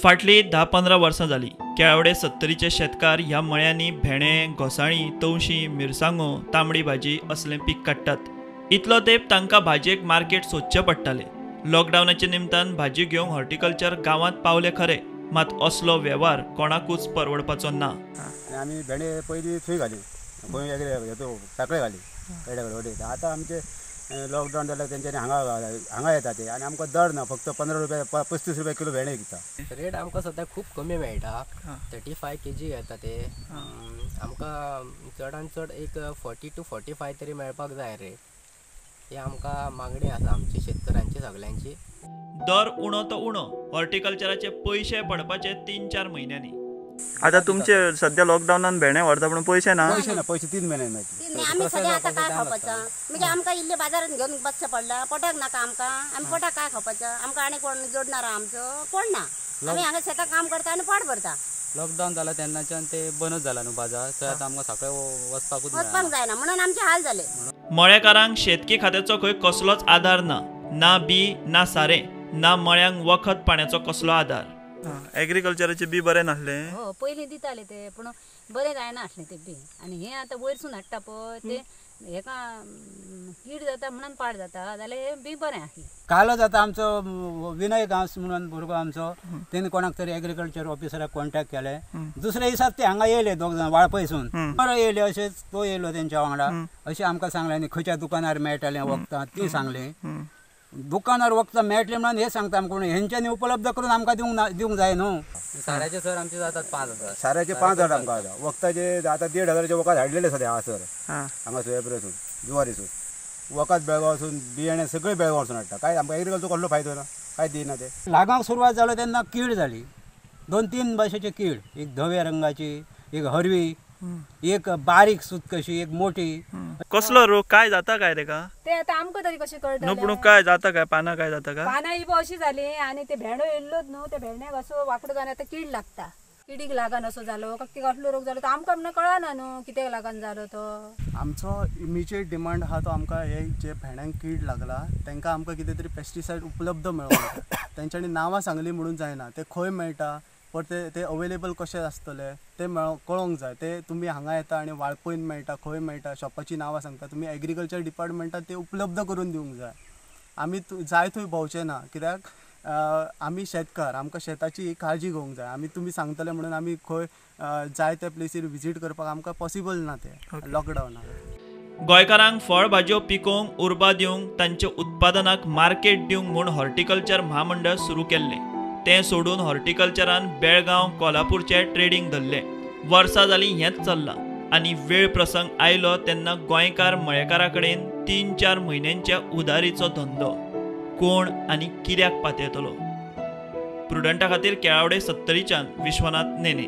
फाटली 10-15 वर्सां जाली केळावडे सत्तरीचे शेतकार ह्या मळ्यांनी भेणे, घोसाळीं, तवशीं, मिरसांगो, तांबडी भाजी असलें पीक काडटात। इतलो तेंप तांकां भाजयेक मार्केट सोदचें पडटालें। लॉकडावनाच्या निमतान भाजी घेवंक हॉर्टिकल्चर गांवांत पावले खरे, मात असलो वेव्हार कोणाकूच परवडपाचो ना। आमी भेंडे पयलीं थंय घाली, साकळे घाली पेड्या, आतां आमचे लॉकडावन जाल्यार तेंच्यांनी हांगा हांगा येता ते आनी आमकां दर ना, फक्त 15 रुपया 35 रुपया किलो भेंडे विकता। रेट आमकां सद्याक खूब कमी मेळटा, 35 केजी येता ते। आमकां चडान चड एक 40 to 45 तरी मेळपाक जाय रेट। ही आमकां मागणी आसा आमची शेतकऱ्यांची सगळ्यांची। दर उणो तो उणो, हॉर्टिकल्चराचे पयशे पडपाचे 3-4 म्हयन्यांनी। आतां तुमचे सध्या लॉकडावनान भेणे व्हरता पूण पयशे ना, पयशे ना, पयशे 3 महिने मेळटले। आमी सगळे आतां काय खावपाचें, म्हणजे आमकां इल्ले बाजारांत घेवन बसचें पडलां। पोटाक नाका आमकां, आमी पोटाक काय खावपाचें, आमकां आनी कोण जोडणार आमचो कोण ना। आमी हांगा शेतां काम करता आनी पोट भरता। लॉकडावन जाला तेन्नाच्यान ते बंदच जाला न्हू बाजार, थंय आतां आमकां सकाळी वचपाकूच वचपाक जायना म्हणून आमचे हाल जाले। मळेकारांक शेतकी खात्याचो खंय कसलोच आदार ना, ना बी ना सारें, ना मळ्यांक वखद पाण्याचो कसलो आदार। एग्रीकल्चराचे बी बरें नासलें, हो पयलीं दिताले ते, पूण बरें जायना आसलें ते बी। आनी हें आतां वयरसून हाडटा पळय ते हेका कीड जाता म्हणून पाड जाता, जाल्यार हें बी बरें आसलें। कालच आतां आमचो विनय गांवस म्हणून भुरगो आमचो, तेणें कोणाक तरी एग्रीकल्चर ऑफिसराक कॉन्टेक्ट केलें। दुसऱ्या दिसाक ते हांगा येयले दोग जाण वाळपयसून, बरें येयले, अशेंच तो येयलो तेंच्या वांगडा, अशें आमकां सांगलें। आनी खंयच्या दुकानार मेळटालें वखदां ती सांगलें, दुकानार वखदां मेळटलें म्हणून हें सांगता आमकां, हेंच्यांनी उपलब्ध करून आमकां दिवंक जाय न्हू। साऱ्याचे सर आमचे जातात 5,000, साऱ्याचे 5,000 आमकां आतां वखदाचे आतां 1,500 वखद हाडलेले सद्या हांगासर, हांगा सोयापुरासून जुवारीसून वखद बेळगांवसून, बियाणे सगळें बेळगांवसून हाडटा। काय आमकां एग्रीकल्चर कसलो फायदो ना, काय दिना ते। लागांक सुरवात जालो तेन्ना कीड जाली, 2-3 भाशेची कीड, एक धव्या रंगाची, एक हरवी, एक बारीक सूत कशी, एक मोठी। कसलो रोग काय जाता काय रे का ते आतां आमकां तरी कशें कळटलें? न्हू पूण काय जाता काय पानां काय जाता काय? पानां ही अशी जाली आनी ते भेंडो येयल्लोच न्हू, ते भेंड्याक असो वांकडो जावन आतां कीड लागता, किडीक लागन असो जालो काय कसलो रोग जालो तो आमकां म्हणून कळना न्हू कित्याक लागन जालो तो। आमचो इमिजिएट डिमांड आहा तो आमकां हे जे भेंड्यांक कीड लागला तांकां आमकां कितें तरी पेस्टिसायड उपलब्ध मेळोंक जाय। तेंच्यांनी नांवां सांगली म्हणून जायना, ते खंय मेळटा परते ते अवेलेबल कशें आसतले ते कळोंक जाय। ते तुमी हांगा येता आनी वाळपयन मेळटा, खंय मेळटा, शॉपाची नांवां सांगता, तुमी एग्रीकल्चर डिपार्टमेंटान ते उपलब्ध करून दिवंक जाय। आमी जाय थंय भोंवचें ना, कित्याक आमी शेतकार, आमकां शेताची काळजी घेवंक जाय। आमी तुमी सांगतले म्हणून आमी खंय जाय त्या प्लेसीर विजीट करपाक आमकां पॉसिबल ना ते लॉकडावनाक। गोंयकारांक फळ भाजयो पिकोवंक उर्बा दिवंक, तांच्या उत्पादनाक मार्केट दिवंक म्हूण हॉर्टिकल्चर म्हामंडळ सुरू केल्लें। तें सोडून हॉर्टिकल्चरान बेळगांव, कोल्हापूरचे ट्रेडींग धरलें। वर्सां जालीं हेंच चल्लां आनी वेळ प्रसंग आयलो तेन्ना गोंयकार मळेकारा कडेन 3-4 म्हयन्यांच्या उदारीचो धंदो कोण आनी कित्याक पातयतलो? प्रुडंटा खातीर केळावडे सत्तरीच्यान विश्वनाथ नेने।